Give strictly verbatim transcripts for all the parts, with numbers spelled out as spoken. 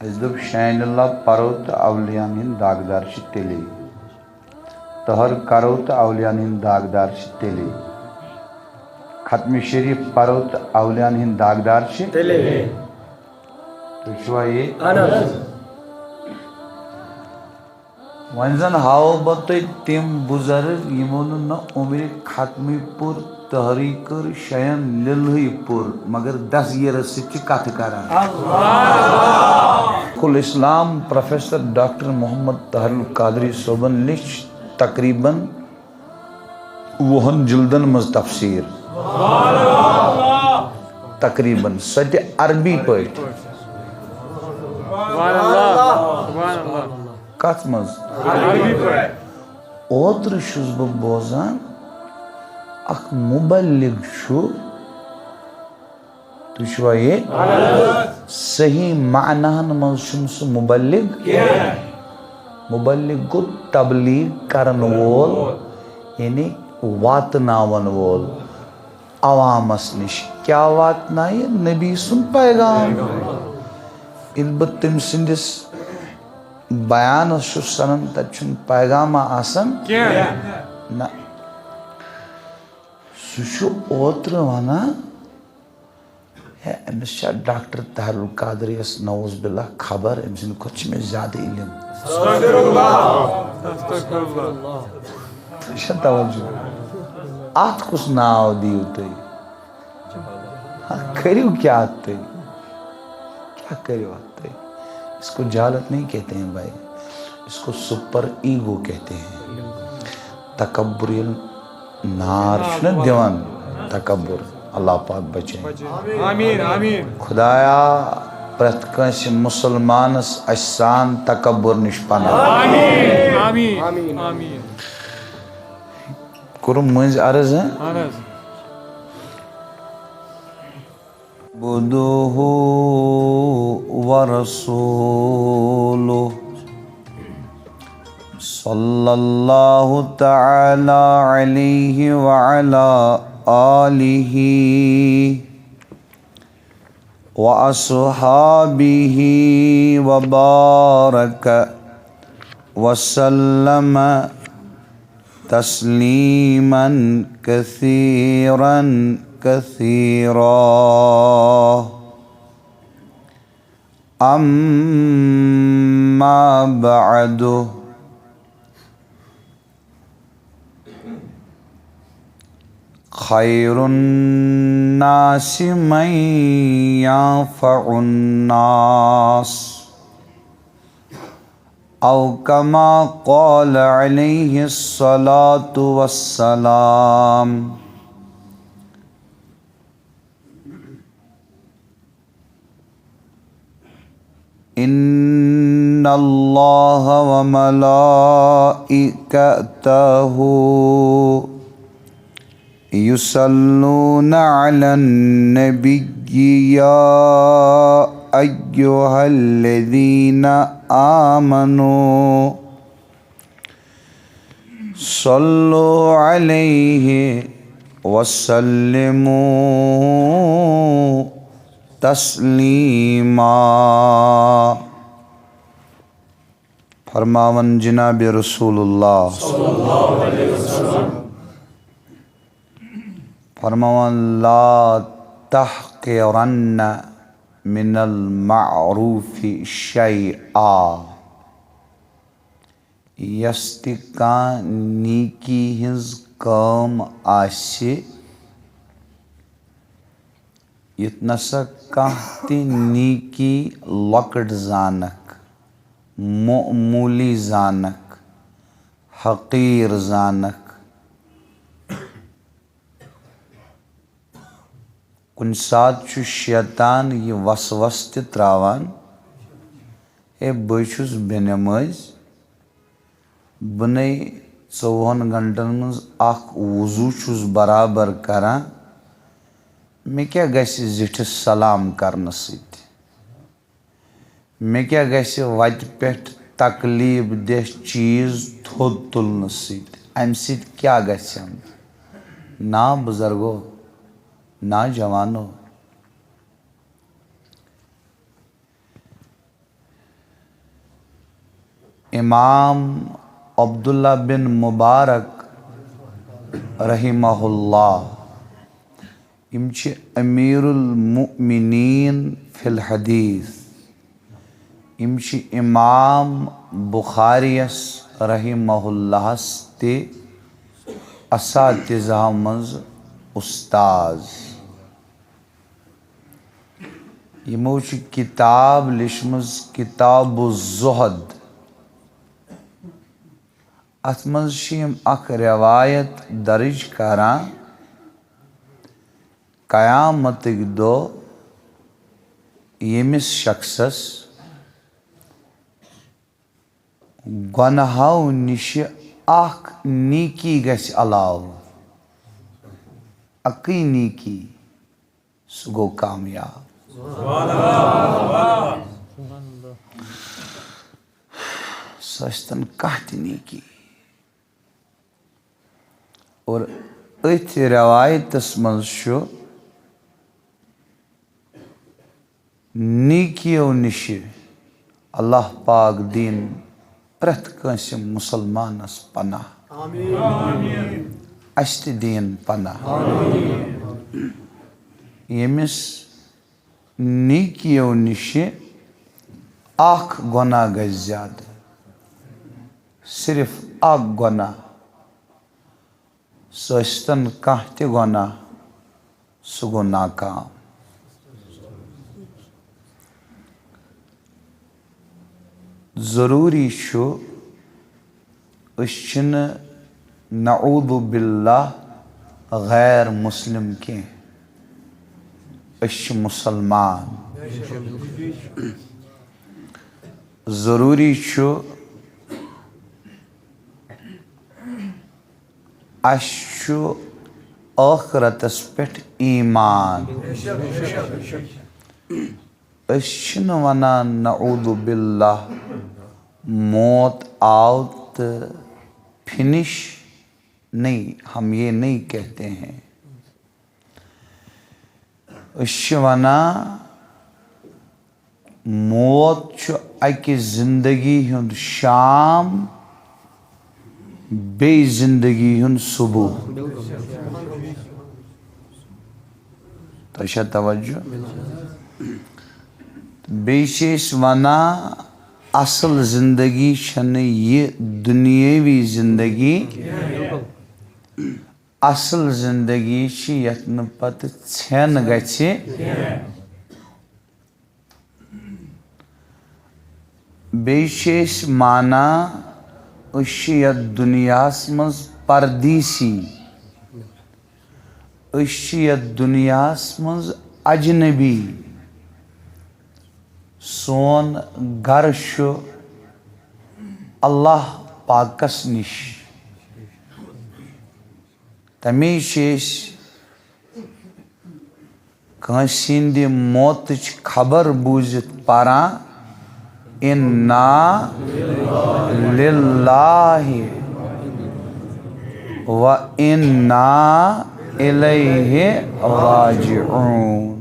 اَسہِ دوٚپ، شاین اللہ پَرو تہٕ اولیاہَن ہٕنٛدۍ داغدار چھِ تیٚلے۔ طہر کَرو تہٕ اولیاہَن ہٕنٛدۍ داغدار چھِ تیٚلے۔ ختم شریف پَرو تہٕ اولیاہَن ہٕنٛدۍ داغدار چھِ تیٚلے۔ تُہۍ چھِوا یہِ؟ اہن حظ۔ وۄنۍ زَن ہاوو بہٕ تۄہہِ تِم بُزرٕگ، یِمو نہٕ نہ عمرِ ختمٕے پوٚر، تحریٖک کٔر، شیٚن لیٚلہٕے پوٚر، مگر دستگیٖرس سۭتۍ چھِ کتھٕ کران۔ شیخ الاسلام پروفیسر ڈاکٹر محمد طاہر القادری صٲبن لیٚچھ تقریباً وُہن جلدن منٛز تفسیٖر۔ تقریباً سۄ تہِ عربی پٲٹھۍ۔ سبحان اللہ، سبحان اللہ۔ کتھ منٛز؟ عربی پٲٹھۍ۔ اوترٕ چھُس بہٕ بوزان، اکھ مبلغ چھُ، تُہۍ چھِوا یہِ؟ صحیح معناہن منٛز چھُنہٕ سُہ مبلغ۔ مبلغ گوٚو تبلیغ کرن وول، یعنی واتناون وول۔ عوامس نِش کیٛاہ واتنایہِ؟ نبی سُنٛد پیغام۔ ییٚلہِ بہٕ تٔمۍ سٕنٛدِس بیانس چھُس سنان، تتہِ چھُنہٕ پیغاما آسان۔ کینٛہہ۔ نہ۔ سُہ چھُ اوترٕ ونان، ہے، أمِس چھا ڈاکٹر طاہر القادریَس نعوذ باللہ خبر، أمۍ سٕنٛدِ کھۄتہٕ چھِ مےٚ زیادٕ علم۔ استغفر اللہ۔ استغفر اللہ۔ تُہۍ چھا توجہ؟ اَتھ کُس ناو دِیِو تُہۍ؟ ہا، کٔرِو کیٛاہ تُہۍ؟ کیٛاہ کٔرِو اَتھ تُہۍ؟ اس کو جہالت نہیں کہتے ہیں بھائی، اس کو سپر ایگو کہتے ہیں۔ تکبر ییٚلہِ نار چھُنہ دِوان، تکبر، اللہ پاک بچٲیِن۔ آمین، آمین۔ خدایا، پرٛٮ۪تھ کٲنٛسہِ مُسلمانس اَسہِ سان تکبر نِش پناہ۔ آمین، آمین، آمین۔ کوٚرُم مٔنٛزۍ عرض، ہہ؟ اہن حظ۔ عبده ورسوله، صلى الله تعالى عليه وعلى آله وأصحابه وبارك وسلم تسليما كثيرا كثيرا. أما بعد، خير الناس من ينفع الناس، أو كما قال عليه الصلاة والسلام. إن الله وملائكته يصلون على النبي، يا أيها الذين آمنوا صلوا عليه وسلموا تسليما. فرماوان جناب رسول اللہ۔ فرماوان، لا تحقرن من المعروف شيئا۔ یۄس تہِ کانٛہہ نیکی ہٕنٛز کٲم آسہِ، یُتھ نسا کانٛہہ تہِ نیکی لۄکٕٹ زانکھ، معموٗلی زانکھ، حقیٖر زانکھ۔ کُنہِ ساتہٕ چھُ شیطان یہِ وسوسہٕ تہِ تراوان، ہے، بہٕ چھُس بے نمٲز، بہٕ نے ژوٚوُہن گھنٹن منٛز اکھ وضو چھُس برابر کران، مےٚ کیٛاہ گژھِ زِٹھِس سلام کرنہٕ سۭتۍ؟ مےٚ کیٛاہ گژھِ وتہِ پٮ۪ٹھ تکلیف دہ چیز تھوٚد تُلنہٕ سۭتۍ؟ امہِ سۭتۍ کیٛاہ گژھٮ۪م؟ نا بزرگو، نا جوانو، امام عبداللہ بن مبارک رحمہ اللہ، یِم چھِ امیر المؤمنین فی الحدیث۔ یِم چھِ امام بخاریس رحمہ اللہس تہِ اساتذہ منٛز استاذ۔ یِمو چھِ کتاب لیچھمٕژ کتاب الزہد۔ اتھ منٛز چھِ یِم اکھ روایت درج کران، قیامتٕکۍ دۄہ ییٚمِس شخصس گۄناہو نِشہِ اکھ نیکی گژھِ علاوٕ، اکٕے نیکی، سُہ گوٚو کامیاب۔ سۄ ٲسۍتن کانٛہہ تہِ نیکی۔ اور أتھۍ رٮ۪وایتس منٛز چھُ نیکیو نِشہِ اللہ پاک دِیِن پرٛٮ۪تھ کٲنٛسہِ مُسلمانس پناہ۔ اسہِ تہِ دِیِن پناہ۔ ییٚمِس نیکیو نِشہِ اکھ گۄناہ گژھِ زیادٕ، صرف اکھ گۄناہ، سُہ ٲسۍتن کانٛہہ تہِ گۄناہ، سُہ گوٚو ناکام۔ ضروٗری چھُ أسۍ چھِنہٕ نعوذ باللہ غیر مسلم کینٛہہ، أسۍ چھِ مُسلمان۔ ضروٗری چھُ اَسہِ چھُ ٲخرتس پٮ۪ٹھ ایمان۔ أسۍ چھِنہٕ وَنان نعوذ باللہ موت آو تہٕ فنش، نہیں، ہم یہ نہیں کہتے ہیں۔ أسۍ چھِ وَنان موت چھُ اَکہِ زِندگی ہُنٛد شام، بیٚیہِ زِندگی ہُنٛد صبح۔ تۄہہِ چھا توجہ؟ بیٚیہِ چھِ أسۍ وَنان، اَصٕل زِندگی چھَنہٕ یہِ دُنیٲوی زِندگی۔ اَصٕل زِندگی چھِ یَتھ نہٕ پَتہٕ ژھٮ۪ن گژھِ۔ بیٚیہِ چھِ أسۍ مانان، أسۍ چھِ یَتھ دُنیاہَس منٛز پردیسی، أسۍ چھِ یَتھ دُنیاہَس منٛز اجنبی۔ سون گَرٕ چھُ اللہ پاکَس نِش۔ تَمے چھِ أسۍ کٲنٛسہِ ہٕنٛدِ موتٕچ خبر بوٗزِتھ پران، اِنا لِلّٰہِ و اِنا اِلیہِ راجِعوٗن۔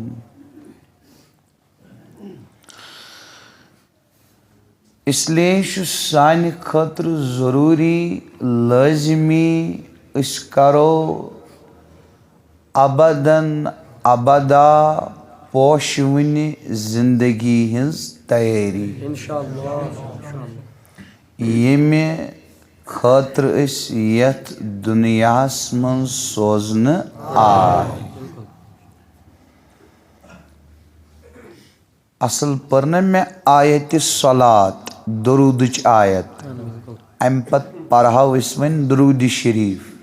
اس لیے چھُ سانہِ خٲطرٕ ضروٗری، لٲزمی، أسۍ کرو ابداً ابدا پوشوٕنہِ زندگی ہٕنٛز تیٲری، انشاءاللہ۔ ییٚمہِ خٲطرٕ أسۍ یتھ دُنیاہس منٛز سوزنہٕ آے۔ اصل پٔر نہ مےٚ آیتِ صلات، درودٕچ آیت۔ امہِ پتہٕ پرہاو أسۍ وۄنۍ درود شریف۔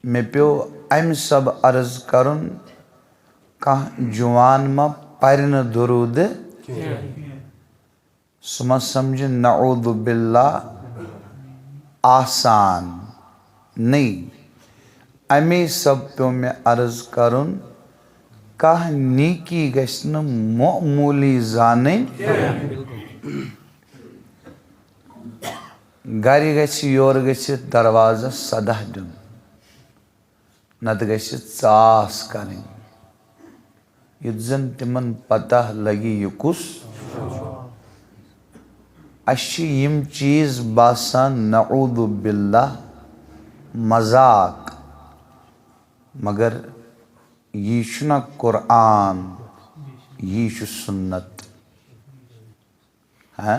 مےٚ پیوٚو امہِ سبہٕ عرض کرُن، کانٛہہ جوان ما پرِ نہٕ درودٕ؟ سُہ ما سمجھِ نعوذ باللہ آسان؟ نہیں۔ امی سبب پیوٚو مےٚ عرض کرُن، کانٛہہ نیکی گژھِ نہٕ معموٗلی زانٕنۍ۔ گرِ گژھِ یورٕ گٔژھِتھ دروازس صدہ دیُن، نتہٕ گژھِ ژاس کرٕنۍ۔ یُتھ زن تِمن پتہ لگہِ یہِ کُس۔ اسہِ چھِ یِم چیٖز باسان، نعوذ باللہ، مذاق، مگر یی چھُنہ قرآن، یی چھُ سنت۔ ہاں؟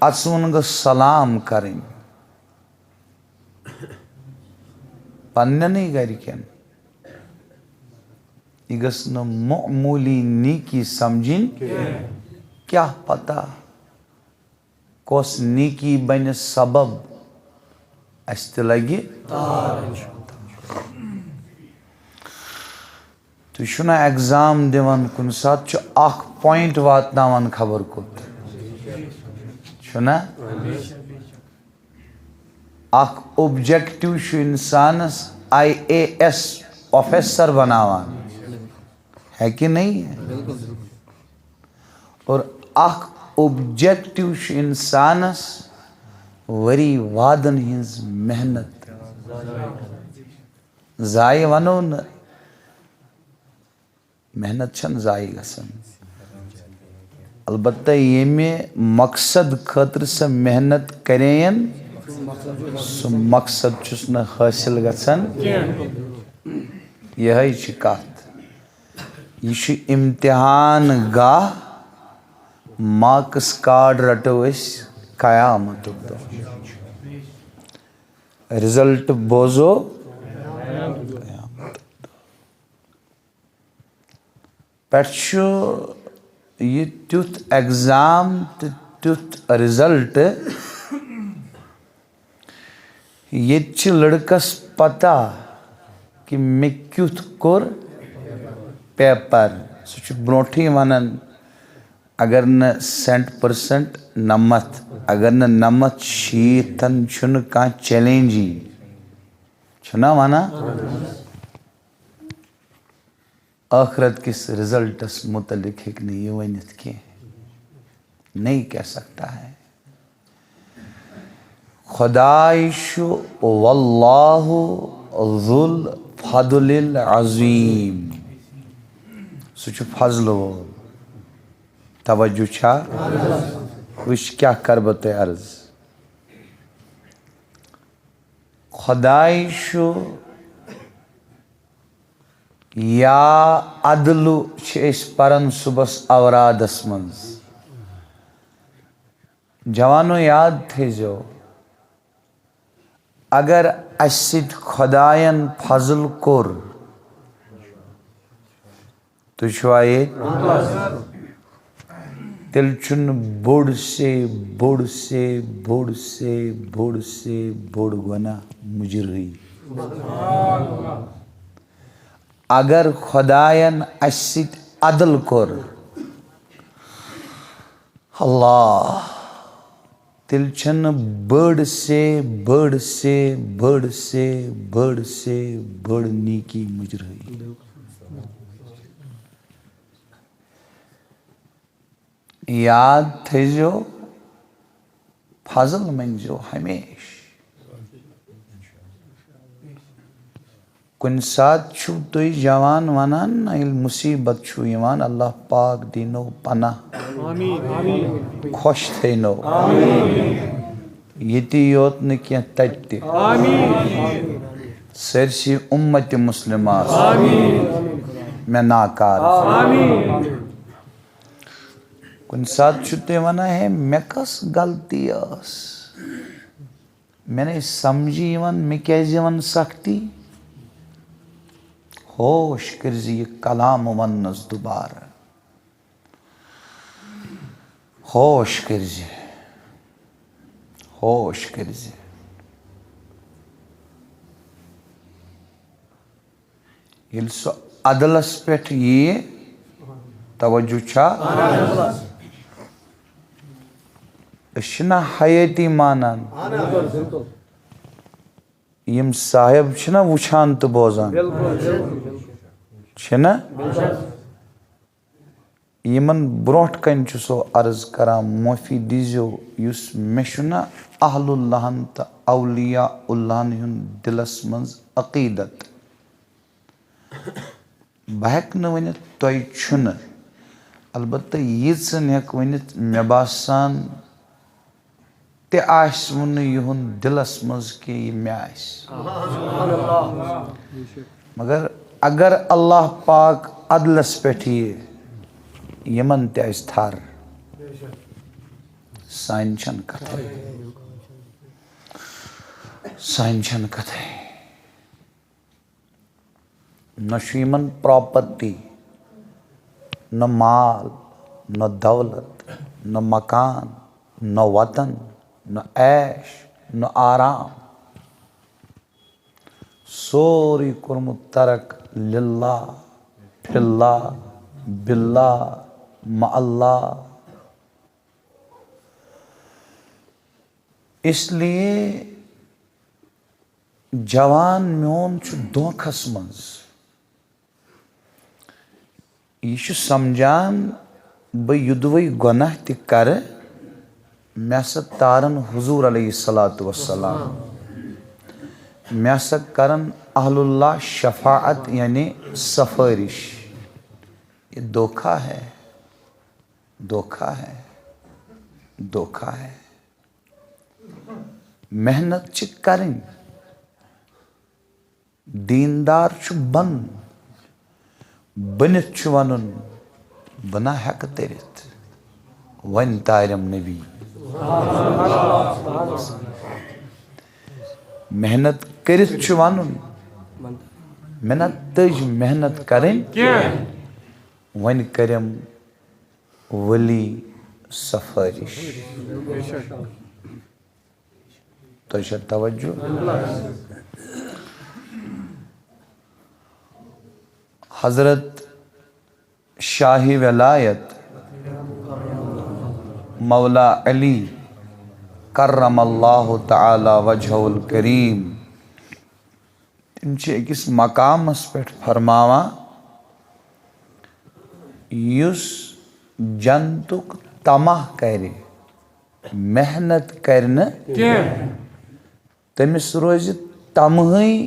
اَژوُن گٔژھ سلام کرٕنۍ پننٮ۪نٕے گرِکٮ۪ن۔ یہِ گٔژھ نہٕ معموٗلی نیکی سمجھِنۍ۔ کیٛاہ پتہ کۄس نیکی بنہِ سبب اسہِ تہِ لگہِ۔ تُہۍ چھِو نا ایگزام دِوان، کُنہِ ساتہٕ چھُ اکھ پوینٹ واتناوان خبر کوٚت۔ چھُ نا؟ اکھ اوبجیکٹو چھُ انسانس آئی اے ایس آفیسر بناوان، ہے کہ نہیں؟ اور اکھ اوبجیکٹو چھُ انسانس ؤری وادن ہٕنٛز محنت ضایع ونو نہٕ۔ محنت چھنہٕ ضایع گژھان۔ البتہ ییٚمہِ مقصد خٲطرٕ سۄ محنت کریین، سُہ مقصد چھُس نہٕ حٲصِل گژھان۔ یِہے چھِ کتھ۔ یہِ چھُ امتحان گاہ، مارکس کارڈ رٹو أسۍ قیامتُک دۄہ۔ رزلٹ بوزو۔ پٮ۪ٹھ چھُ یہِ تیُتھ ایگزام تہٕ تیُتھ رزلٹ، ییٚتہِ چھِ لڑکس پتہ کہِ مےٚ کیُتھ کوٚر پیپر۔ سُہ چھُ برونٹھٕے ونان، اگر نہٕ سینٹ پٔرسنٹ نَمَتھ، اگر نہٕ نَمَتھ شیٖتھن چھُنہٕ کانٛہہ چیلنجی، چھُنہ ونان؟ ٲخرت کِس رزلٹس متعلق ہیٚکہِ نہٕ یہِ ؤنِتھ کینٛہہ۔ نہیں کہہ سکتا ہے۔ خداے چھُ، واللہ ذو الفضل العظیم، سُہ چھُ فضل وول۔ توجہ چھا؟ وٕچھ کیٛاہ کَرٕ بہٕ تۄہہِ عرض۔ خداے چھُ یا عدلو چھِ أسۍ پران صُبحس اورادس منٛز۔ جوانو، یاد تھٲیزیو، اگر اسہِ سۭتۍ خداین فضل کوٚر، تُہۍ چھِوا ییٚتہِ؟ تیٚلہِ چھُنہٕ بوٚڑ سے بوٚڑ سے بوٚڑ سے بوٚڑ سے بوٚڑ گۄناہ مُجرٕے۔ اگر خداین اسہِ سۭتۍ عدل کوٚر، اللہ، تیٚلہِ چھنہٕ بٔڑ سے بٔڑ سے بٔڑ سے بٔڑ سے بٔڑ نیکی مُجرٕے۔ یاد تھٲیزیو، فضل مٔنگزیو ہمیشہِ۔ کُنہِ ساتہٕ چھِو تُہۍ جوان ونان، نہ، ییٚلہِ مُصیبت چھُ یِوان، اللہ پاک دیٖنو پناہ، خۄش تھٲینو۔ ییٚتی یوت نہٕ کینٛہہ، تتہِ تہِ۔ سٲرسٕے اُمتِ مُسلِمہ مےٚ ناکار۔ کُنہِ ساتہٕ چھِو تُہۍ ونان، ہے، مےٚ کۄس غلطی ٲس؟ مےٚ نے سمجھی یِوان، مےٚ کیازِ یِوان سختی؟ ہوش کٔرزِ یہِ کلام وننس دوبارٕ۔ ہوش کٔرزِ۔ ہوش کٔرزِ۔ ییٚلہِ سُہ عدلس پٮ۪ٹھ ییہِ، توجہ چھا؟ أسۍ چھِنہ حیٲتی مانان؟ یِم صاحب چھِنہ وٕچھان تہٕ بوزان؟ چھِنہ؟ یِمن برونٛٹھ کنہِ چھُ سو عرض کران، معٲفی دیٖزیو، یُس مےٚ چھُنہ اہل اللہن تہٕ اولیاء اللہن ہُنٛد دِلس منٛز عقیدت۔ بہٕ ہٮ۪کہٕ نہٕ ؤنِتھ تۄہہِ چھُنہٕ، البتہ ییٖژٕن ہٮ۪کہٕ ؤنِتھ، مےٚ باسان تہِ آسہِ وُنہٕ یِہُنٛد دِلس منٛز کہِ یہِ مےٚ آسہِ۔ مگر اگر اللہ پاک عدلس پٮ۪ٹھ یِیہِ، یِمن تہِ آسہِ تھر، سانہِ چھَنہٕ کتھے۔ سانہِ چھَنہٕ کتھے۔ نہ چھُ یِمن پراپرٹی، نہ مال، نہ دولت، نہ مکان، نہ وطن، نہ عیش، نہ آرام۔ سورُے کوٚرمُت ترک للہ، فی اللہ، باللہ، مع اللہ۔ اس لیے جوان میون چھُ دھوکھس منٛز۔ یہِ چھُ سمجھان، بہٕ یُدوے گۄناہ تہِ کرٕ، مےٚ ہسا تارن حضور علیہ الصلوۃ والسلام، مےٚ ہسا کرن اہل اللہ شفاعت، یعنی سفٲرِش۔ یہ دھوکھا ہے، دھوکھا ہے، دھوکھا ہے۔ محنت چھِ کرٕنۍ۔ دیندار چھُ بنُن، بٔنِتھ چھُ وَنُن، بہٕ نہ ہٮ۪کہٕ تٔرِتھ، وۄنۍ تارٮ۪م نبی۔ محنت کٔرِتھ چھُ وَنُن، مےٚ نہ تٔج محنت کَرٕنۍ کینٛہہ۔ وۄنۍ کٔرِم ولی سفٲرِش۔ تۄہہِ چھا توجہ؟ حضرت شاہ ولایت مولا علی کرم اللہ تعالی وجہ الکریم، تِم چھِ أکِس مقامس پٮ۪ٹھ فرماوان، یُس جنتُک طمع کرِ، محنت کرِ نہٕ کینٛہہ۔ تٔمِس روزِ طمعٕے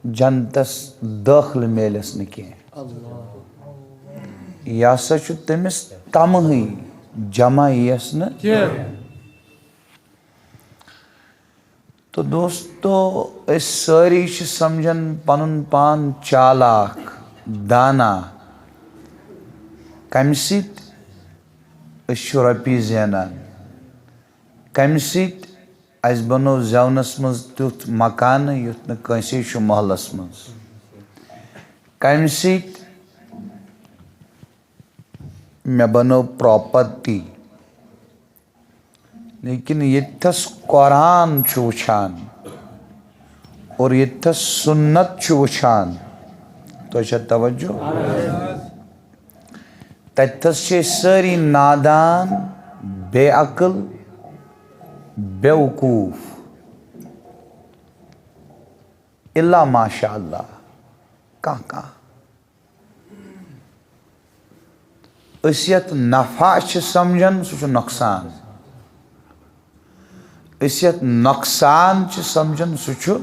جنتس دٲخلہٕ میلٮ۪س نہٕ کینٛہہ۔ یہِ ہسا چھُ تٔمِس طمعٕے، جمع یِیَس نہٕ کینٛہہ۔ تو دوستو، أسۍ سٲری چھِ سمجھان پنُن پان چالاک، دانا۔ کمہِ سۭتۍ؟ أسۍ چھِ رۄپیہِ زینان۔ کمہِ سۭتۍ؟ اسہِ بنوو زیونس منٛز تیُتھ مکانہٕ یُتھ نہٕ کٲنسے چھُ محلس منٛز۔ کمہِ سۭتۍ؟ مےٚ بنٲو پراپرٹی۔ لیکن ییٚتھس قرآن چھُ وٕچھان اور ییٚتھس سنت چھُ وٕچھان، تۄہہِ چھا توجہ؟ تَتِتھَس چھِ أسۍ سٲری نادان، بے عقل، بے وقوٗف، الا ماشاء اللہ، کانٛہہ کانٛہہ۔ أسۍ یَتھ نفع چھِ سمجھان، سُہ چھُ نۄقصان۔ أسۍ یَتھ نۄقصان چھِ سمجھان، سُہ چھُ۔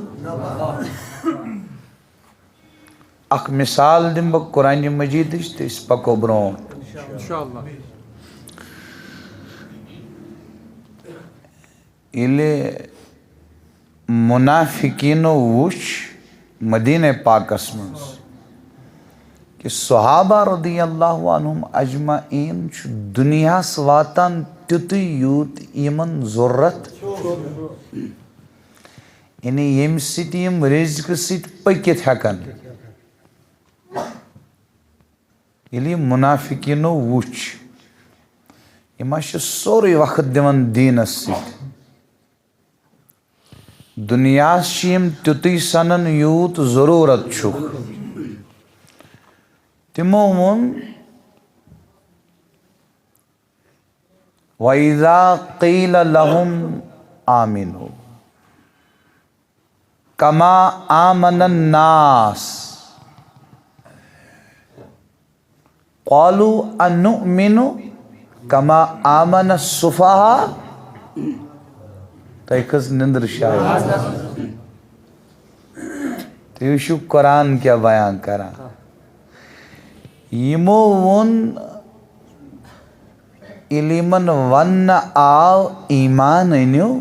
اکھ مثال دِمہٕ بہٕ قرآنِ مجیدٕچ تہٕ أسۍ پکو برونٛٹھ۔ انشاءاللہ۔ ییٚلہِ منافقیٖنو وُچھ مدیٖنہ پاکس منٛز کہِ صحابہ رضی اللہ عنہم اجمعین چھُ دُنیاہس واتان تیُتُے یوٗت یِمن ضروٗرت، یعنی ییٚمہِ سۭتۍ یِم رزقہٕ سۭتۍ پٔکِتھ ہٮ۪کن۔ ییٚلہِ یہِ منافقیٖنو وُچھ، یِم ہا چھِ سورُے وقت دِوان دیٖنس سۭتۍ۔ دُنیاہس چھِ یِم تیُتُے سنان یوٗت ضروٗرت چھُکھ۔ تِمو ووٚن، وَإِذَا قِيلَ لَهُمْ آمِنُوا كَمَا آمَنَ النَّاسُ قَالُوا أَنُؤْمِنُ كَمَا آمَنَ السُّفَهَاءُ۔ تۄہہِ کھٔژ نِندٕر شاید۔ تُہۍ وٕچھِو قرآن کیٛاہ بیان کران۔ یِمو ووٚن، ییٚلہِ یِمن وننہٕ آو ایمان أنِو،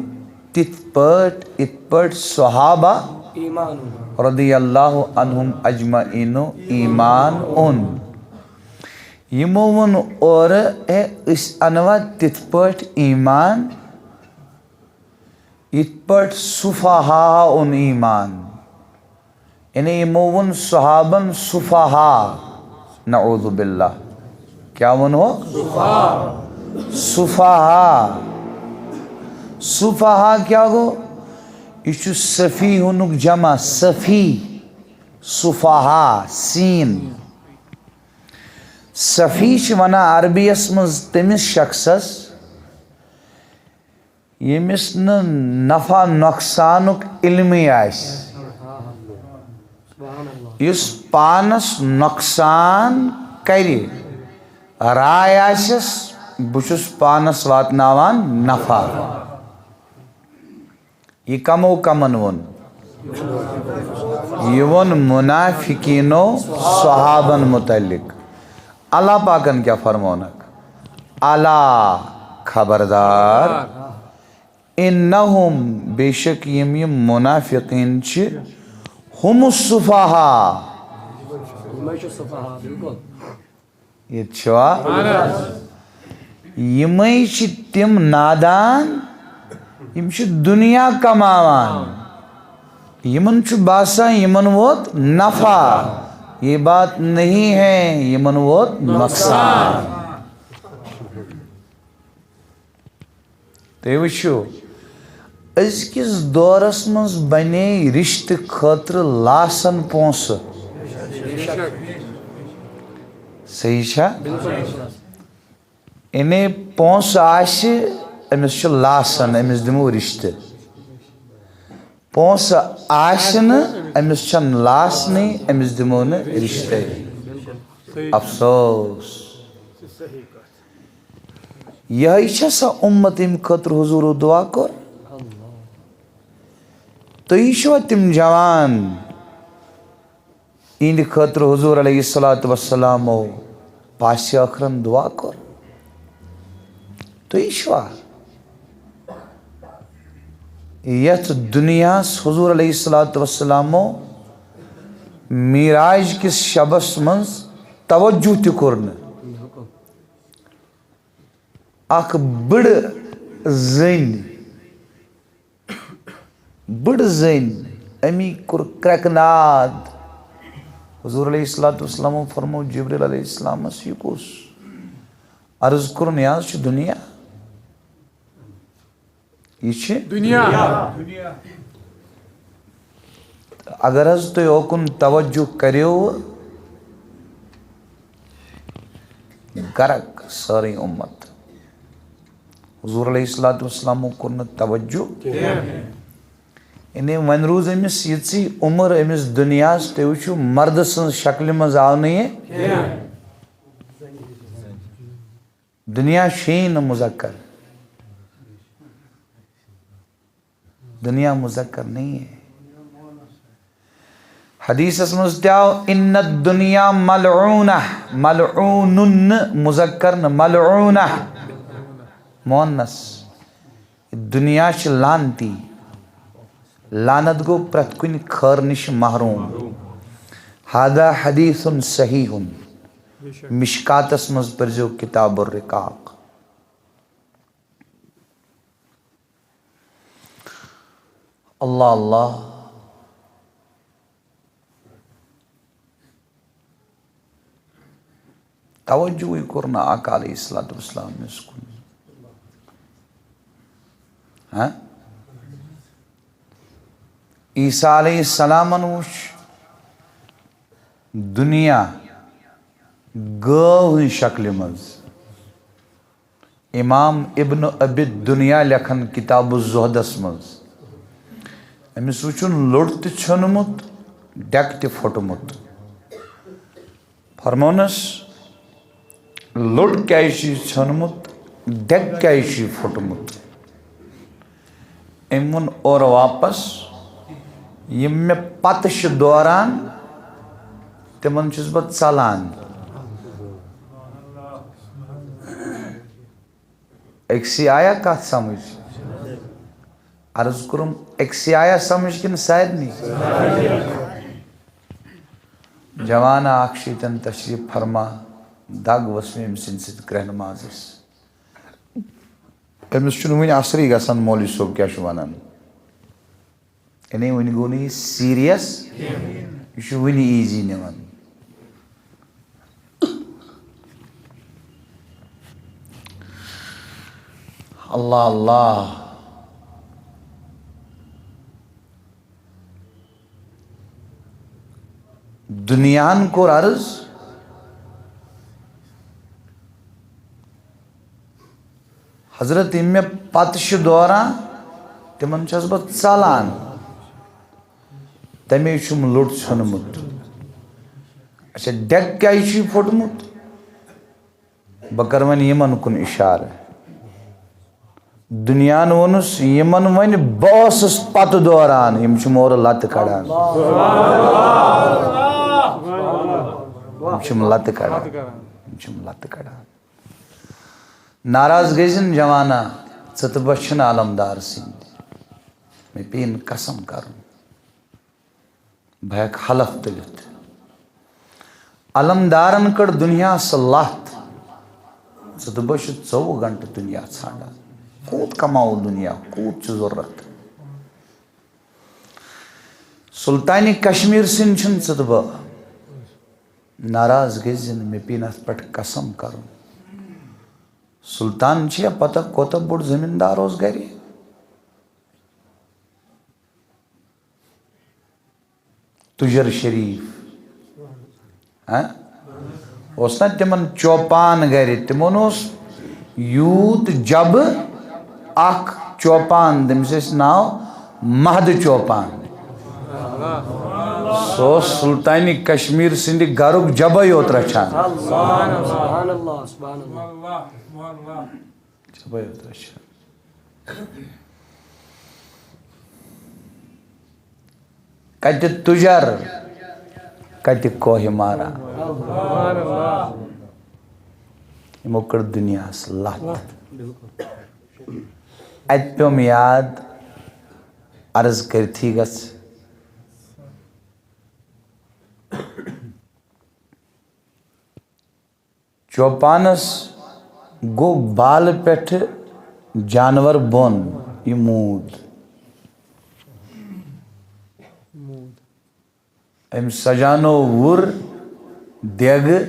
تِتھ پٲٹھۍ، یِتھ پٲٹھۍ صحابہ ایمان اوٚن۔ رضی اللہ عنہم اجمعینو ایمان اوٚن۔ یِمو ووٚن اورٕ، ہے، أسۍ اَنوا تِتھ پٲٹھۍ ایمان، یِتھ پٲٹھۍ صفحا اوٚن ایمان۔ یعنی یِمو ووٚن صحابن صفحا، نعوذ باللہ۔ کیٛاہ ووٚنہوکھ؟ صفحا۔ صفحا کیٛاہ گوٚو؟ یہِ چھُ صفیحُنُک جمع، صفیح، صفحا، سین۔ صفیح چھِ وَنان عربی یَس منٛز تٔمِس شخصس، ییٚمِس نہٕ نفع نۄقصانُک علمٕے آسہِ، یُس پانس نۄقصان کرِ، راے آسٮ۪س، بہٕ چھُس پانس واتناوان نفع۔ یہِ کمو کمن ووٚن؟ یہِ ووٚن منافقینو صحابن متعلق۔ اللہ پاکن کیٛاہ فرمونکھ؟ الا، خبردار، انہم، بے شک یِم یِم منافقین چھِ، ہم الصفحا، یِمے چھِ صفحا، بِلکُل۔ ییٚتہِ چھِوا؟ یِمے چھِ تِم نادان، یِم چھِ دُنیا کماوان۔ یِمن چھُ باسان، یِمن ووت نفع۔ یہ بات نہیں ہے، یِمن ووت نۄقصان۔ تُہۍ وٕچھِو، أزکِس دورس منٛز بنے رشتہٕ خٲطرٕ لاسن پونٛسہٕ۔ صحیح چھا؟ یعنی پونٛسہٕ آسہِ، أمِس چھُ لاسن، أمِس دِمو رشتہٕ۔ پونٛسہٕ آسہِ نہٕ، أمِس چھَنہٕ لاسنٕے، أمِس دِمو نہٕ رشتَے۔ افسوس۔ یِہوٚے چھےٚ سۄ اُمت، ییٚمہِ خٲطرٕ حضوٗرو دُعا کوٚر۔ تُہی چھِوا تِم جوان، یِہِنٛدِ خٲطرٕ حضوٗر علیہ الصلوۃ والسلامو پاسہِ ٲخرَن دُعا کوٚر؟ تُہی چھِوا یَتھ دُنیاہَس حضوٗر علیہ الصلوۃ والسلامو معراج کِس شبَس منٛز توجہ تہِ کوٚر نہٕ؟ اکھ بٕڑٕ زٔنۍ، بٕڑٕ زٔنۍ، أمی کوٚر کرٛٮ۪کہٕ ناد۔ حضور علیہ الصلوۃ والسلامو فرموو جبرائیل علیہ السلامس، "یہِ کُس؟" عرض کوٚرُن، "یہِ حظ چھُ دُنیا، یہِ چھِ دُنیا۔" اگر حظ تُہۍ اوکُن توجہ کٔرِو، غرق سٲرٕے اُمت۔ حضور علیہ الصلوۃ والسلامو کوٚر نہٕ توجہ۔ کینٛہہ۔ یعنی وۄنۍ روٗز أمِس یِژٕے عمر أمِس دُنیاہَس، تُہۍ وٕچھِو مردٕ سٕنٛز شکلہِ منٛز آو نہٕ یہِ۔ کینٛہہ۔ دُنیا چھُے نہٕ مُذکر۔ دُنیا مُذکر نہیں ہے۔ حدیثس منٛز تہِ آو، "ان الدنیا ملعونہ"، ملعون نہٕ مُذکر نہٕ، ملعونہ مؤنث۔ دُنیا چھِ لعنتی۔ لعنت گوٚو پرٛٮ۪تھ کُنہِ خٲر نِش محروم۔ هذا حدیث صحیح۔ مشکاتس منٛز پٔرزیو کتاب الرقاق۔ اللہ اللہ۔ توجہٕے کوٚر نہٕ آقا علیہ الصلوۃ والسلامس کُن۔ ہاں؟ عیسیٰ علیہ السلامن وُچھ دُنیا گٲو ہٕنٛز شکلہِ منٛز۔ امام ابن ابی دنیا لیکھان کتاب الزہدس منٛز، أمِس وُچھُن لوٚٹ تہِ ژھیوٚنمُت، ڈٮ۪کہٕ تہِ پھوٚٹمُت۔ فرمونس، "لوٚٹ کیازِ چھُے ژھیوٚنمُت، ڈٮ۪کہٕ کیازِ چھُے پھوٚٹمُت؟" أمۍ ووٚن اورٕ واپس، "یِم مےٚ پتہٕ چھِ دوران، تِمن چھُس بہٕ ژلان۔" أکسٕے آیا کتھ سمجھ؟ عرض کوٚرُم، أکسٕے آیا سمجھ کِنہٕ سارنٕے؟ جوانا اکھ چھُ ییٚتٮ۪ن تشریف فرما، دگ ؤژھ مےٚ أمۍ سٕنٛدِ سۭتۍ کرٛٮ۪ہنہٕ مازس۔ أمِس چھُنہٕ وُنہِ اثرٕے گژھان مولوی صٲب کیٛاہ چھُ ونان۔ یعنی وُنہِ گوٚو نہٕ یہِ serious، یہِ چھُ وُنہِ easy نِوان۔ اللہ اللہ۔ دُنیاہن کوٚر عرض، حضرت، یِم مےٚ پتہٕ چھِ دوران، تِمن چھَس بہٕ ژلان۔ تَمے چھُم لوٚٹ ژھیوٚنمُت۔ اچھا، ڈٮ۪کہٕ کیٛازِ چھُے پھوٚٹمُت؟ بہٕ کرٕ وۄنۍ یِمن کُن اِشارٕ۔ دُنیاہن ووٚنُس، یِمن وۄنۍ بہٕ اوسُس پتہٕ دوران، یِم چھِ مورٕ لتہٕ کڑان۔ یِم چھِم لتہٕ کڑان۔ یِم چھِم لتہٕ کڑان۔ ناراض گٔے زِن جوانا، ژٕ تہٕ بہٕ چھِنہٕ علمدار سٕنٛدۍ۔ مےٚ پیٚیِن قسم کرُن، بہٕ ہٮ۪کہٕ حلف تُلِتھ۔ علمدارن کٔڑ دُنیاہس لتھ۔ ژٕ تہٕ بہٕ چھِ ژوٚوُہ گھنٹہٕ دُنیا ژھانڈان۔ کوٗت کماوو دُنیا، کوٗت چھُ ضروٗرت؟ سلطانِ کشمیر سٕنٛدۍ چھِنہٕ ژٕ تہٕ بہٕ۔ ناراض گٔے زِن، مےٚ پیٚیِن اتھ پٮ۪ٹھ قسم کرُن۔ سلطان چھِ یا پتہ کوٗتاہ بوٚڑ زمیٖندار اوس گرِ؟ تُجر شریف۔ ہاں؟ اوس نا تِمن چوپان گرِ؟ تِمن اوس یوٗت جبہٕ اکھ چوپان، تٔمِس ٲسۍ ناو مہدٕ چوپان۔ سُہ اوس سلطانِ کشمیر سٕنٛدِ گرُک جبہٕ یوت رچھان۔ سبحان اللہ، سبحان اللہ۔ جبہٕ یوت رچھان۔ کتہِ تُجر، کتہِ کوہ مارا۔ یِمو کٔر دُنیاہس لتھ۔ اتہِ پیوٚم یاد، عرض کٔرتھٕے گژھِ۔ چوپانس گوٚو بالہٕ پٮ۪ٹھٕ جانور بۄن، یہِ موٗد۔ أمۍ سجانو وُر دیگہٕ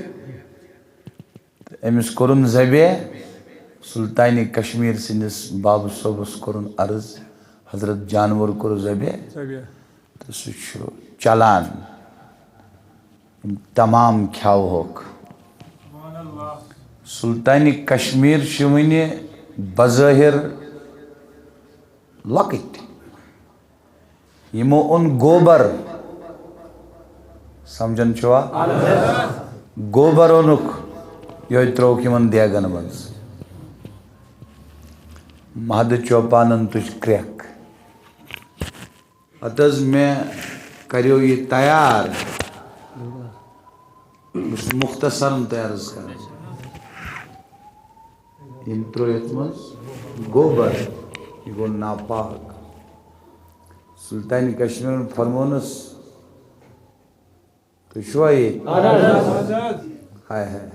تہٕ أمِس کوٚرُن ذبح۔ سلطانِ کشمیر سٕنٛدِس بابہٕ صٲبس کوٚرُن عرض، حضرت، جانور کوٚر ذبح۔ ذبح۔ تہٕ سُہ چھُ چلان۔ یِم تمام کھیاوہوکھ۔ سلطانِ کشمیر چھِ وٕنہِ بظٲہِر لۄکٕٹۍ۔ یِمو اوٚن گوبر۔ سمجھان چھُوا؟ گوبر اوٚنُکھ، یِہوٚے ترٛووُکھ یِمن دیگن منٛز۔ مہدٕ چوپانن تُج کرٛٮ۪کھ۔ ہتہٕ حظ مےٚ کریو یہِ تیار، بہٕ چھُس مختصرن تۄہہِ عرض کران۔ یِم ترٲو یتھ منٛز گوبر، یہِ گوٚو ناپاک۔ سلطانِ کشمیرن فرمونس، تُہۍ چھِوا ییٚتہِ؟ ہاے ہاے۔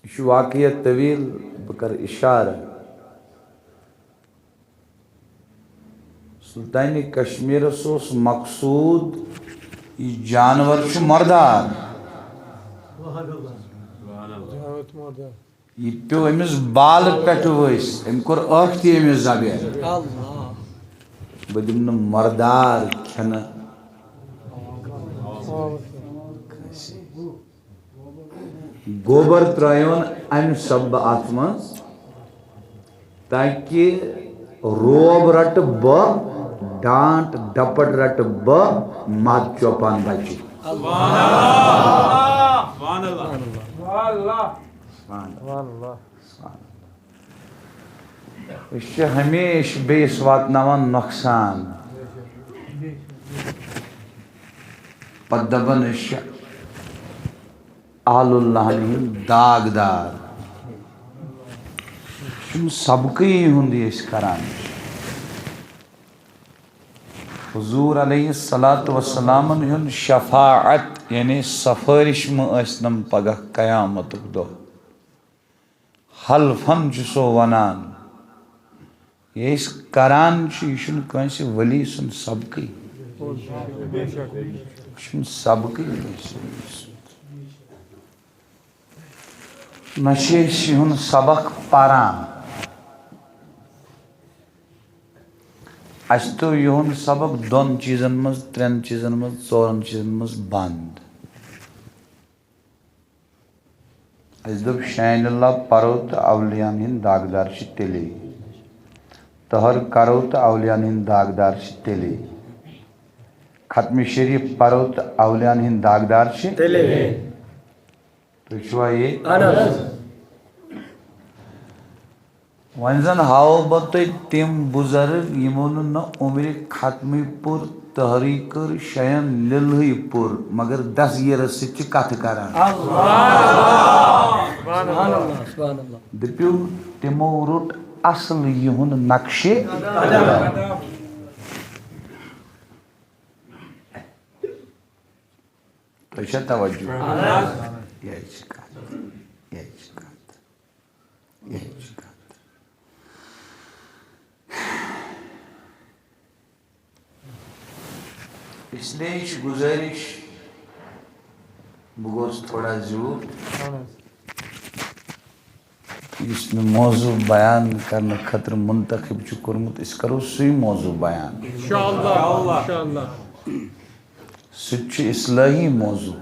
یہِ چھُ واقعہ طویل، بہٕ کرٕ اِشارٕ۔ سلطانِ کشمیرس اوس مقصوٗد، یہِ جانور چھُ مردار۔ یہِ پیوٚو أمِس بالہٕ پٮ۪ٹھٕ ؤسۍ، أمۍ کوٚر ٲکھتی أمِس ذبح۔ بہٕ دِمہٕ نہٕ مردار کھٮ۪نہٕ۔ گوبر ترٛٲیون اَمہِ سببہٕ اَتھ منٛز، تاکہِ روب رَٹہٕ بہٕ، ڈانٹ ڈپٹ رَٹہٕ بہٕ، مد چوپان بچہِ۔ سبحان اللہ۔ سبحان اللہ۔ سبحان اللہ۔ أسۍ چھِ ہمیشہِ بیٚیِس واتناوان نۄقصان۔ پتہٕ دپان أسۍ چھِ اہل اللہن ہٕنٛدۍ داغدار۔ یہِ چھُنہٕ سبقٕے ہُنٛد یہِ أسۍ کران۔ حضور علیہ الصلوۃ والسلامن ہُنٛد شفاعت، یعنی سفٲرِش، مہ ٲسۍ نم پگاہ قیامتُک دۄہ۔ حلفن چھُ سُہ ونان۔ یہِ أسۍ کران چھِ، یہِ چھُنہٕ کٲنٛسہِ ولی سُنٛد سبقٕے۔ یہِ چھُنہٕ سبقٕے کٲنٛسہِ ولی سُنٛد۔ نہ چھِ أسۍ یِہُنٛد سبق پران۔ اَسہِ تھوٚو یِہُنٛد سبق دۄن چیٖزن منٛز، ترٛٮ۪ن چیٖزن منٛز، ژورن چیٖزن منٛز بنٛد۔ اَسہِ دوٚپ، شاہین اللہ پرو تہٕ اولیاہن ہٕنٛدۍ داغدار چھِ تیٚلے۔ طہر کرو تہٕ اولیاہن ہٕنٛدۍ داغدار چھِ تیٚلے۔ ختم شریف پرو تہٕ اولیاہن ہٕنٛدۍ داغدار چھِ تیٚلے۔ تُہۍ چھِوا ییٚتہِ؟ اہن حظ۔ وۄنۍ زن ہاوو بہٕ تۄہہِ تِم بُزرگ، یِمو نہٕ نہ عمرِ ختمٕے پوٚر، تحری کٔر، شین لِلہٕے پوٚر، مگر دستگیرس سۭتۍ چھِ کتھٕ کران۔ سبحان اللہ، سبحان اللہ۔ دٔپِو، تِمو روٚٹ اصل یِہُنٛد نقشہِ۔ تۄہہِ چھا توجہ؟ یہِ چھِ کتھ۔ یہِ چھِ کتھ۔ یہِ چھِ کتھ۔ اس لیے چھِ گزٲرِش، بہٕ گوس تھوڑا زیوٗٹھ۔ یُس مےٚ موضوع بیان کرنہٕ خٲطرٕ منتخب چھُ کوٚرمُت، أسۍ کرو سُے موضوع بیان۔ انشاءاللہ، انشاءاللہ۔ سُہ تہِ چھُ اصلاحی موضوع۔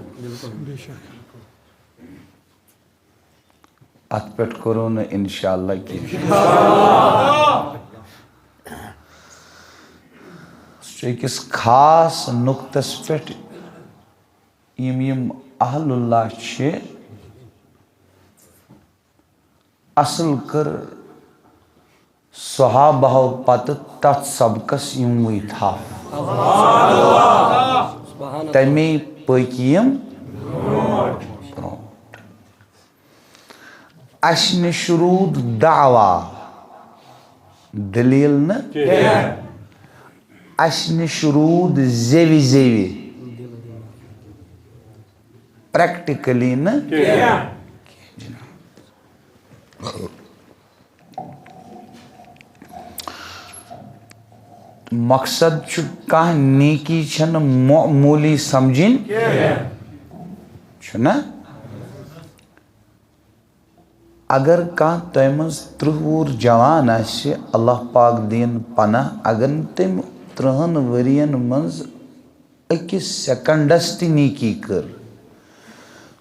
اتھ پٮ۪ٹھ کرو نہٕ انشاءاللہ کینٛہہ۔ سُہ چھُ أکِس خاص نُقطس پٮ۪ٹھ، یِم یِم اہل اللہ چھِ، اصل کٔر صحابہو پتہٕ تتھ سبقس یِموٕے تھپھ۔ سبحان اللہ۔ تمے پٔکۍ یِم برونٛٹھ۔ اسہِ نِش روٗد دعویٰ، دٔلیٖل نہٕ۔ کینٛہہ۔ اسہِ نِش روٗد زیوِ زیوِ، پریکٹیکلی نہٕ۔ کینٛہہ۔ مقصد چھُ، کانٛہہ نیکی چھَنہٕ معموٗلی سمجھِنۍ۔ چھُنہ؟ اگر کانٛہہ تۄہہِ منٛز تٕرٛہ وُہُر جوان آسہِ، اللہ پاک دِیِن پناہ، اگر نہٕ تٔمۍ تٕرٛہَن ؤرِیَن منٛز أکِس سیکنڈس تہِ نیکی کٔر،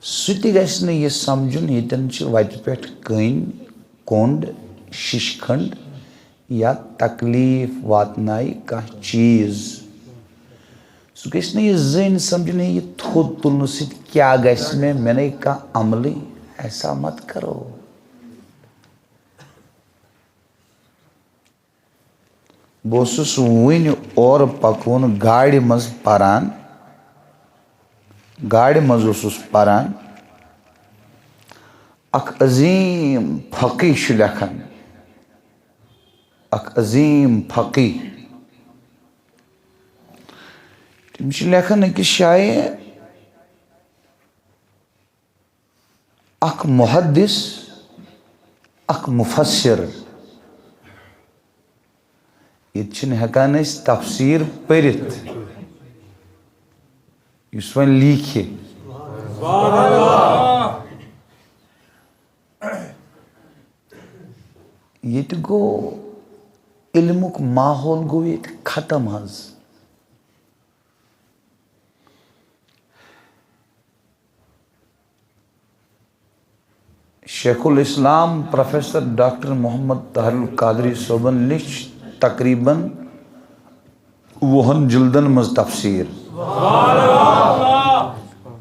سُہ تہِ گژھِ نہٕ یہِ سمجھُن، ییٚتٮ۪ن چھِ وتہِ پٮ۪ٹھ کٔنۍ، کوٚنٛڈ، شِشہِ کھنٛڈ یا تکلیف واتنایہِ کانٛہہ چیٖز۔ سُہ گژھِ نہٕ یہِ زٔنۍ سمجھُن، ہے، یہِ تھوٚد تُلنہٕ سۭتۍ کیٛاہ گژھِ مےٚ، مےٚ نے کانٛہہ عملٕے، ایسا مت کرو۔ بہٕ اوسُس وُنہِ اورٕ پکوُن گاڑِ منٛز پران، گاڑِ منٛز اوسُس پران، اکھ عظیٖم فقیٖہ چھُ لیکھان، اکھ عظیٖم فقیٖہ۔ تٔمِس چھِ لیکھان أکِس جایہِ، اکھ محدث، اکھ مفسر۔ ییٚتہِ چھِنہٕ ہٮ۪کان أسۍ تفسیٖر پٔرِتھ، یُس وۄنۍ لیکھِ۔ ییٚتہِ گوٚو علمُک ماحول گوٚو ییٚتہِ ختم حظ۔ شیخ الاسلام پروفیسر ڈاکٹر محمد طاہر القادری صٲبن لیٚچھ تقریباً وُہن جلدن منٛز تفسیٖر۔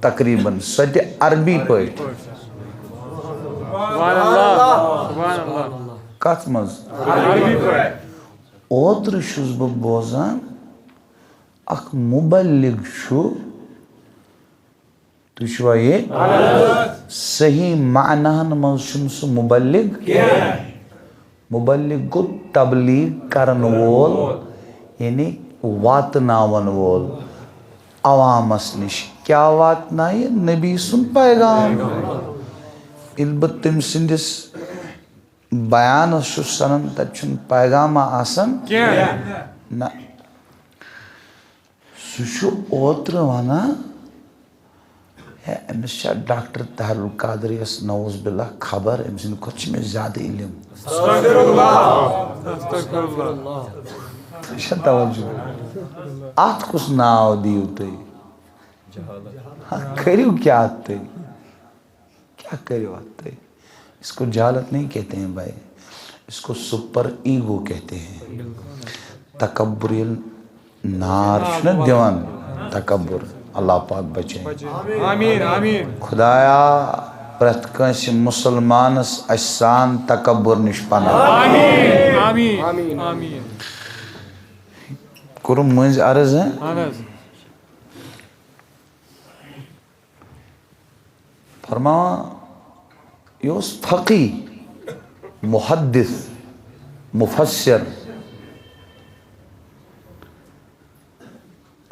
تقریباً سۄ تہِ عربی پٲٹھۍ۔ سبحان اللہ، سبحان اللہ۔ کتھ منٛز؟ عربی پٲٹھۍ۔ اوترٕ چھُس بہٕ بوزان، اکھ مبلغ چھُ تُہۍ چھِوا یہِ؟ صحیح معناہن منٛز چھُنہٕ سُہ مُبلِغ۔ مُبلِغ گوٚو تبلیغ کرن وول، یعنی واتناون وول عوامس نِش۔ کیٛاہ واتنایہِ؟ نبی سُنٛد پیغام۔ ییٚلہِ بہٕ تٔمۍ سٕنٛدِس بیانس چھُس سنان، تتہِ چھُنہٕ پیغامہ آسان۔ کینٛہہ۔ نہ۔ سُہ چھُ اوترٕ وَنان، ہے، أمِس چھا ڈاکٹر طاہر القادریَس نعوذ باللہ خبر، أمۍ سٕنٛدِ کھۄتہٕ چھِ مےٚ زیادٕ علم۔ استغفر اللہ۔ استغفر اللہ۔ یہِ چھا توجہ؟ اَتھ کُس ناو دِیِو تُہۍ؟ ہا، کٔرِو کیٛاہ تُہۍ؟ کیا کرے ہو آپ؟ اس کو جہالت نہیں کہتے ہیں بھائی، اس کو سپر ایگو کہتے ہیں۔ تکبر ییٚلہِ نار چھُنہ دِوان، تکبر، اللہ پاک بچٲیِن۔ آمین، آمین۔ خدایا، پرٛٮ۪تھ کٲنٛسہِ مُسلمانس اَسہِ سان تکبر نِش پناہ۔ آمین، آمین، آمین۔ کوٚرُم مٔنٛزۍ عرض، ہہ؟ اہن حظ۔ فرماوان، یہِ اوس فقی، محدث، مفسر۔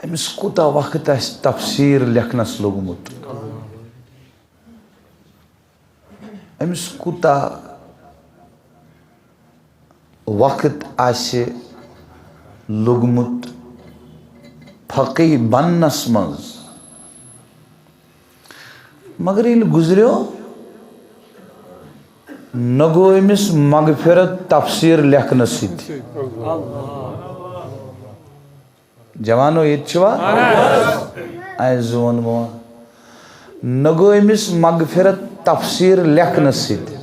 أمِس کوٗتاہ وقت آسہِ تفسیر لیکھنس لوٚگمُت؟ أمِس کوٗتاہ وقت آسہِ لوٚگمُت فقیہ بننس منٛز؟ مگر ییٚلہِ گُزریو، نہ گوٚو أمِس مغفرت تفسیر لیکھنہٕ سۭتۍ۔ جوانو، ییٚتہِ چھِوا؟ اَسہِ زون مو۔ نہ گوٚو أمِس مغفرت تفسیر لیکھنہٕ سۭتۍ،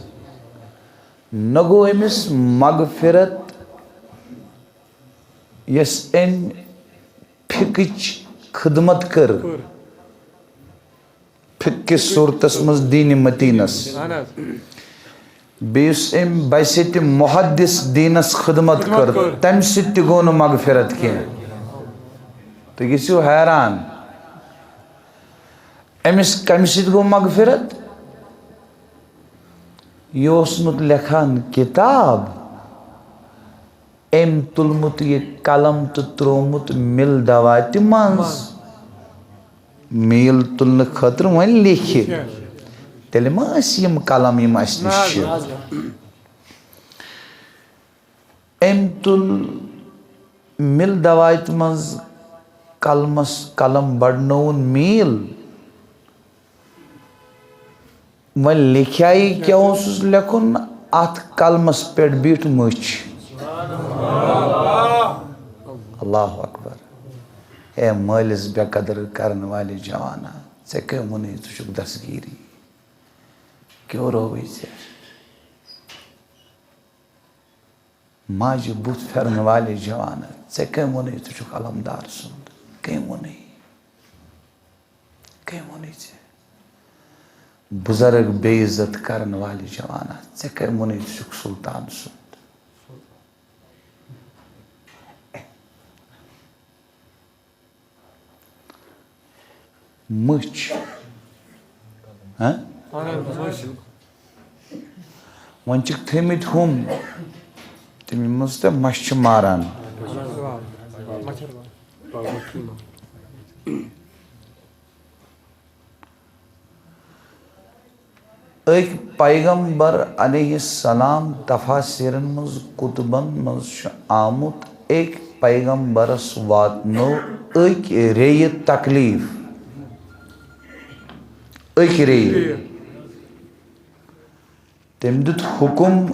نہ گوٚو أمِس مغفرت یۄس أمۍ فقٕچ خدمت کٔر۔ فقہ کِس صوٗرتس منٛز دینِ متیٖنس۔ اہن حظ۔ بیٚیہِ یُس أمۍ بحیثیت محدث دینس خدمت خدمت کٔر، کٔر۔ تمہِ سۭتۍ تہِ گوٚو نہٕ مغفرت کینٛہہ۔ تُہۍ گٔژھِو حیران، أمِس کمہِ سۭتۍ گوٚو مغفرت؟ یہِ اوسمُت لیکھان کتاب، أمۍ تُلمُت یہِ قلم تہٕ ترٛوومُت مِل دواتہِ منٛز۔ میٖل تُلنہٕ خٲطرٕ وۄنۍ لیکھِ۔ تیٚلہِ ما ٲسۍ یِم قلم یِم اَسہِ نِش چھِ؟ أمۍ تُل مِل دواتہِ منٛز قلمس، قلم بڑنووُن میٖل۔ وۄنۍ لیکھیٛا یہِ کیٛاہ اوسُس لیکھُن؟ اَتھ قلمس پٮ۪ٹھ بیٖٹھ مٔچھ۔ اللہ اکبر۔ اے مٲلِس بے قدر کرن والہِ جوانا، ژےٚ کٔمۍ ووٚنُے ژٕ چھُکھ دستگیٖری؟ کیوں رووٕے ژےٚ؟ ماجہِ بُتھ پھِرن والہِ جوانا، ژےٚ کٔمۍ ووٚنُے ژٕ چھُکھ علمدار سُنٛد؟ کٔمۍ ووٚنُے؟ کٔمۍ ووٚنُے ژےٚ؟ بُزرگ بے عزت کرن والہِ جوانا، ژےٚ کٔمۍ ووٚنُے ژٕ چھُکھ سُلطان سُنٛد؟ مٔچھ۔ ہہ؟ وۄنۍ چھِکھ تھٲمٕتۍ ہُم، تِم یِم منٛز تۄہہِ مَچھِ چھِ ماران۔ أکۍ پیغمبر علیہ السلام تفاسیرن منٛز، کتبن منٛز چھُ آمُت، أکۍ پیغمبرس واتنو أکۍ ریٚیہِ تکلیف، أکۍ ریٚیہِ۔ تٔمۍ دیُت حُکُم،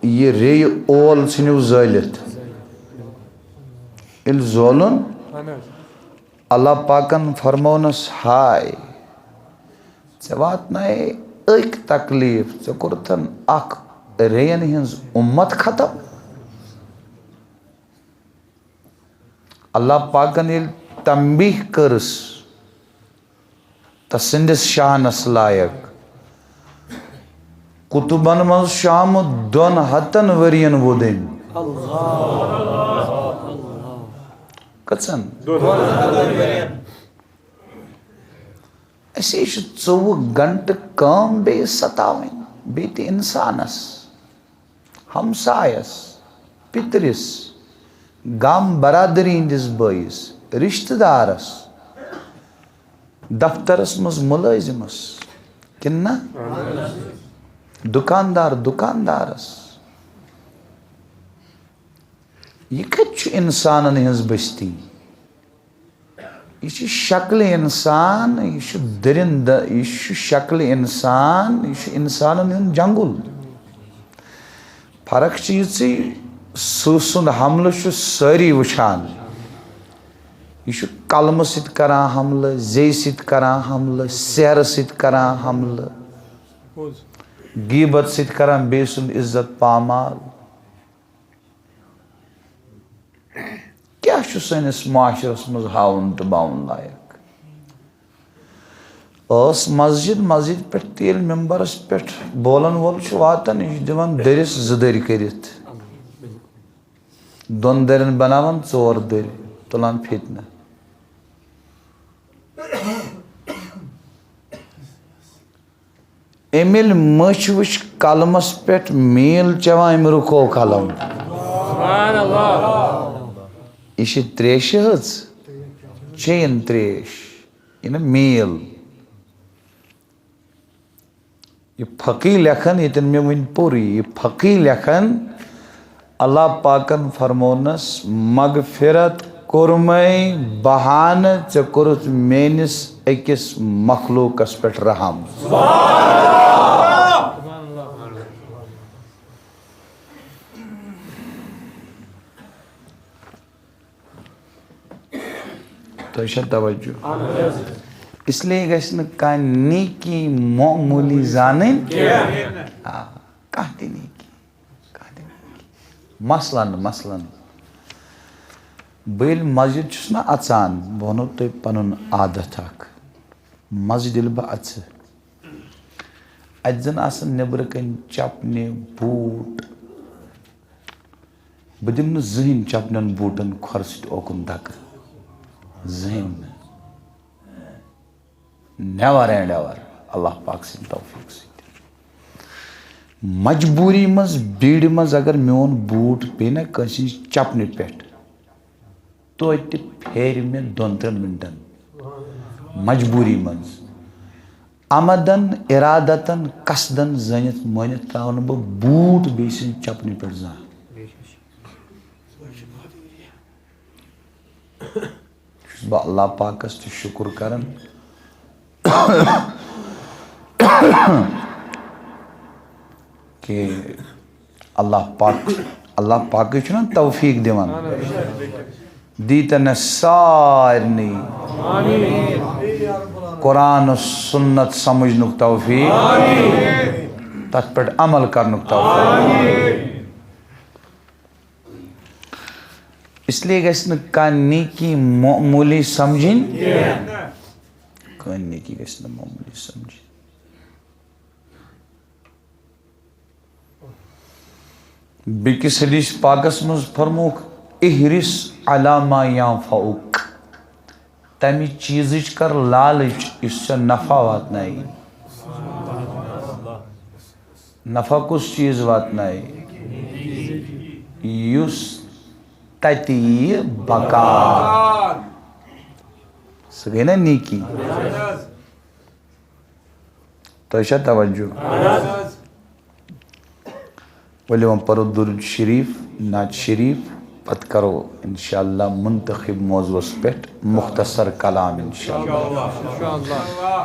یہِ ریٚیہِ اول ژھٕنِو زٲلِتھ۔ ییٚلہِ زولُن، اللہ پاکن فرمونس، ہاے، ژےٚ واتنایے أکۍ تکلیف، ژےٚ کوٚرتھن اکھ ریٚین ہٕنٛز اُمت ختم۔ اللہ پاکن ییٚلہِ تنبیہ کٔرٕس، تسٕنٛدِس شانس لایق۔ کتبن منٛز چھُ آمُت دۄن ہتن ؤرین ووٚد أمۍ۔ کٔژن؟ اَسے چھِ ژوٚوُہ گھنٹہٕ کٲم بیٚیِس ستاوٕنۍ، بیٚیہِ تہِ اِنسانَس، ہمسایَس، پِترِس، گام برادری ہِنٛدِس بٲیِس، رِشتہٕ دارَس، دفترَس منٛز مُلٲزِمَس، کِنہٕ نہ؟ دُکاندار دُکاندارَس۔ یہِ کَتہِ چھُ اِنسانَن ہٕنٛز بستی؟ یہِ چھِ شکلہِ اِنسان، یہِ چھُ دٔرِندٕ، یہِ چھُ شکلہِ اِنسان، یہِ چھُ اِنسانَن ہُنٛد جنگُل۔ فرق چھِ یِژٕے، سٕہہ سُنٛد حملہٕ چھُ سٲری وٕچھان۔ یہِ چھُ قلمہٕ سۭتۍ کران حملہٕ، زیٚیہِ سۭتۍ کران حملہٕ، سیرٕ سۭتۍ کران حملہٕ، غیبت سۭتۍ کران بیٚیہِ سُنٛد عزت پامال۔ کیٛاہ چھُ سٲنِس معاشرس منٛز ہاوُن تہٕ باوُن لایق؟ ٲس مسجد، مسجد پٮ۪ٹھ تہِ ییٚلہِ ممبرس پٮ۪ٹھ بولن وول چھُ واتان، یہِ چھُ دِوان دٔرِس زٕ دٔرۍ کٔرِتھ، دۄن دٔرٮ۪ن بناوان ژور دٔرۍ، تُلان فتنہٕ۔ أمۍ ییٚلہِ مٔچھ وٕچھ قلمس پٮ۪ٹھ میٖل چٮ۪وان، أمۍ رُکو قلم۔ یہِ چھِ تریشہِ ہٕژ، چیٚیِن تریش، یہِ نہٕ میٖل۔ یہِ فقی لیکھن، ییٚتٮ۪ن مےٚ وٕنۍ پوٚر یہِ، یہِ فقی لیکھن، اللہ پاکن فرمونس، مغفرت کوٚرمَے بہانہٕ، ژےٚ کوٚرُتھ میٲنِس أکِس مخلوقس پٮ۪ٹھ رحم۔ تۄہہِ چھا توجہ؟ اس لیے گژھِ نہٕ کانٛہہ نیکی معموٗلی زانٕنۍ۔ آ، کانٛہہ تہِ نیکی، کانٛہہ تہِ نیکی۔ مثلاً، مثلاً، بہٕ ییٚلہِ مسجد چھُس نہ اَژان، بہٕ وَنو تۄہہِ پَنُن عادت اَکھ۔ مسجد ییٚلہِ بہٕ اَژٕ، اَتہِ زَن آسَن نیٚبرٕ کَنۍ چَپنہِ، بوٗٹھ، بہٕ دِمہٕ نہٕ زٕہٕنۍ چپنٮ۪ن بوٗٹن کھۄرٕ سۭتۍ اوکُن دکہٕ۔ زٕہٕنۍ نہٕ۔ Never and ever۔ اللہ پاک سٕنٛدِ توفیٖق سۭتۍ۔ مجبوٗری منٛز، بیٖڑِ منٛز اگر میون بوٗٹ پیٚیہِ نہ کٲنٛسہِ ہٕنٛزِ چپنہِ پٮ۪ٹھ، توتہِ پھیرِ مےٚ دۄن ترٛٮ۪ن مِنٹن۔ مجبوٗری منٛز۔ عمدن، ارادتن، قصدن زٲنِتھ مٲنِتھ ترٛاوٕ نہٕ بہٕ بوٗٹ بیٚیہِ سٕنٛزِ چپنہِ پٮ۪ٹھ زانٛہہ۔ چھُس بہٕ اللہ پاکس تہِ شُکُر کران کہِ اللہ پاک، اللہ پاکٕے چھُنہ توفیٖق دِوان۔ دیٖتن اَسہِ سارنٕے قرآن و سُنت سمجھنُک توفیٖق، تَتھ پٮ۪ٹھ عمل کرنُک توفیٖق۔ اس لیے گژھِ نہٕ کانٛہہ نیکی معموٗلی سمجھِنۍ۔ کانٛہہ نیکی گژھِ نہٕ معموٗلی سمجھِنۍ۔ بیٚکِس حدیث پاکس منٛز فرمووُکھ، "احرص علی ما ینفعک"، تمہِ چیٖزٕچ کر لالٕچ یُس ژےٚ نفع واتنایہِ۔ نفع کُس چیٖز واتنایہِ؟ یُس تتہِ یِیہِ بکار۔ سُہ گٔے نا نیکی؟ تۄہہِ چھا توجہ؟ ؤلِو وۄنۍ پرو درود شریف، نعت شریف، پتہٕ کرو انشاءاللہ منتخب موضوعس پٮ۪ٹھ مختصر کلام انشاءاللہ۔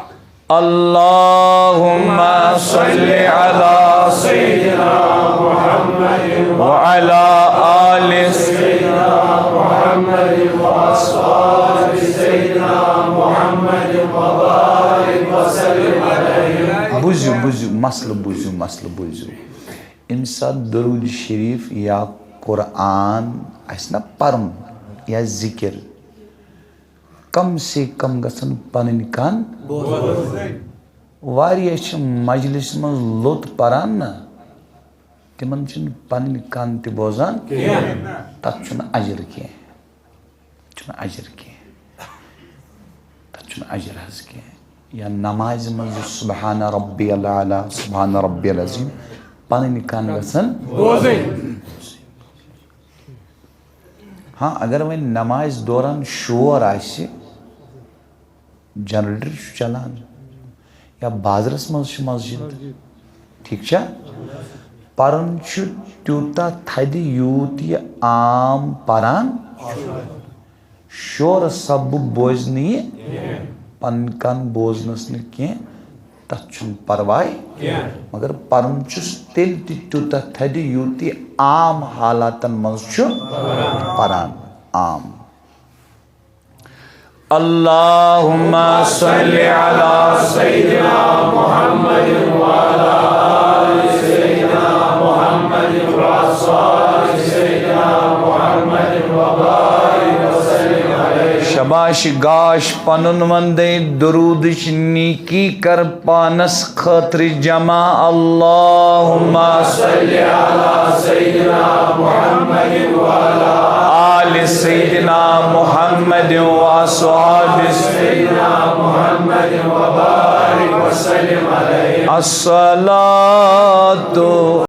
اللہم صل علی سیدنا محمد وعلی آل سیدنا محمد وأصحاب سيدنا محمد وبارك وسلم عليه۔ بوٗزِو، بوٗزِو، مسلہٕ بوٗزِو، مسلہٕ بوٗزِو۔ ییٚمہِ ساتہٕ درود شریف یا قرآن آسہِ نہ پرُن یا ذکر، کم سے کم گژھن پنٕنۍ کن۔ واریاہ چھِ مجلس منٛز لوٚت پران نہ، تِمن چھِنہٕ پنٕنۍ کن تہِ بوزان۔ تتھ چھُنہٕ اجر کینٛہہ۔ چھُنہٕ اجر کینٛہہ۔ تَتھ چھُنہٕ اجر حظ کینٛہہ۔ یا نمازِ منٛز یُس سبحان ربی الاعلیٰ، سبحان ربی العظیم، پنٕنۍ کن گژھن۔ ہاں، اگر وۄنۍ نمازِ دوران شور آسہِ، جنریٹر چھُ چلان یا بازرس منٛز چھِ مسجد، ٹھیک چھا؟ پرُن چھُ تیوٗتاہ تھدِ یوٗت یہِ عام پران، شور سبب بوزنہٕ یہِ پنٕنۍ کن بوزنس نہٕ کینٛہہ، تتھ چھُنہٕ پرواے۔ مگر پرُن چھُس تیٚلہِ تہِ تیوٗتاہ تھدِ یوٗت یہِ عام حالاتن منٛز چھُ پران، عام۔ اللهم صل على سيدنا محمد وعلى آل سيدنا محمد وأصحاب سيدنا محمد وبارك وسلم عليه۔ شاباش گاش پنُن وندے درودٕچ نیکی کر پانس خٲطرٕ جمع۔ اللهم صل على سيدنا محمد وعلى آل سيدنا محمد وأصحاب سيدنا محمد وبارك وسلم عليه۔ الصلاة